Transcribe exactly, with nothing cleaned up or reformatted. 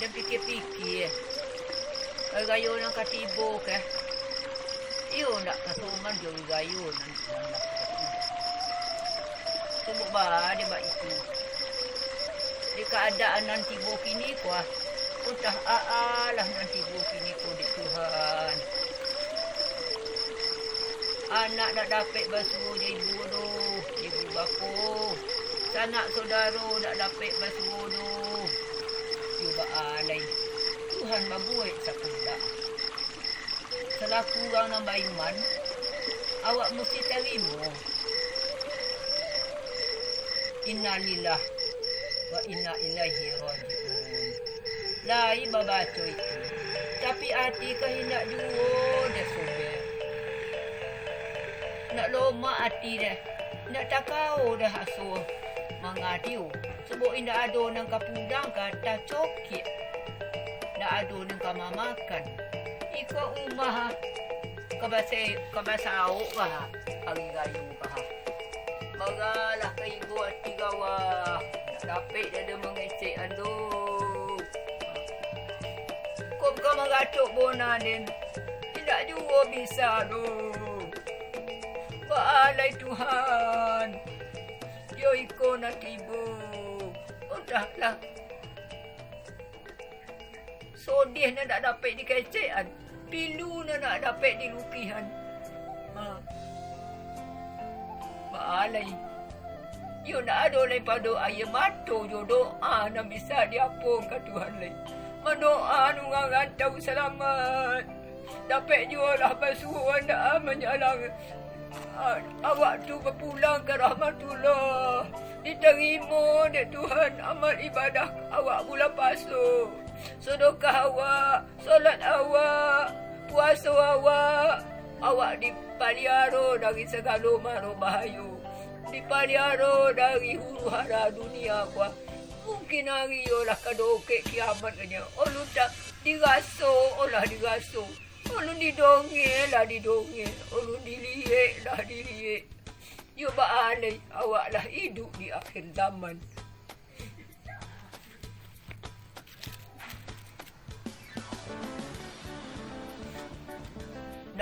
Den pikia-pikia, ari rayo nan ka tibo ko, iyo ndak ka soman jo ari rayo nan, nan lah ka datang. Cubo baa dek baitu. Di kaadaan nan tibo kini ko, ah, antah aa lah nan tibo kini ko dek Tuhan. Anak dak dapek basuo jo ibu doh, ibu bako. Sanak sodaro dak dapek basuo doh. Iyo baa lai, Tuhan babuek sakandak. Salaku urang nan baiman, awak musti tarimo. Innalillah wa inna ilaihi raji'un. Lai babaco itu, tapi ati ko indak juo deh sobek. Nak lomak ati deh, indak takao deh aso mangadio. Sabab indak ado nan ka pulang ka tacokik, indak ado nan ka mamakan. Iko umah ka basa-, ka basaok ka ari rayo ka. Baralah ka ibo ati gawah, indak dapek dado mangecek ando. Kok ka maratok bona den, indak juo bisa doh. Baa lai Tuhan, yo iko nan tibo. Odahlah. Sodih nan dak dapek dikecekan, pilu nan dak dapek dilukihan. Ha. Baa lai. Iyo ndak ado lai pado aia mato jo doa nan bisa diapokan ka Tuhan lai. Mandoa urang rantau salamaik. Dapek juo lah basuo ndak manyalang. A-, awak tu bapulang ka rahmatullah. Ditarimo dek Tuhan amal ibadah awak bulan paso. Sadakah awak, salat awak, puaso awak, awak dipaliaro dari sagalo maro bahayo. Dipaliaro dari huru-hara dunia ko. Mungkin ari iyo lah ka dokek kiamat kanyo. Alun tak diraso, alah diraso. Alun didongeng lah didongeng, alun diliek lah diliek. Yo baa lai, awak lah iduik di akhir zaman.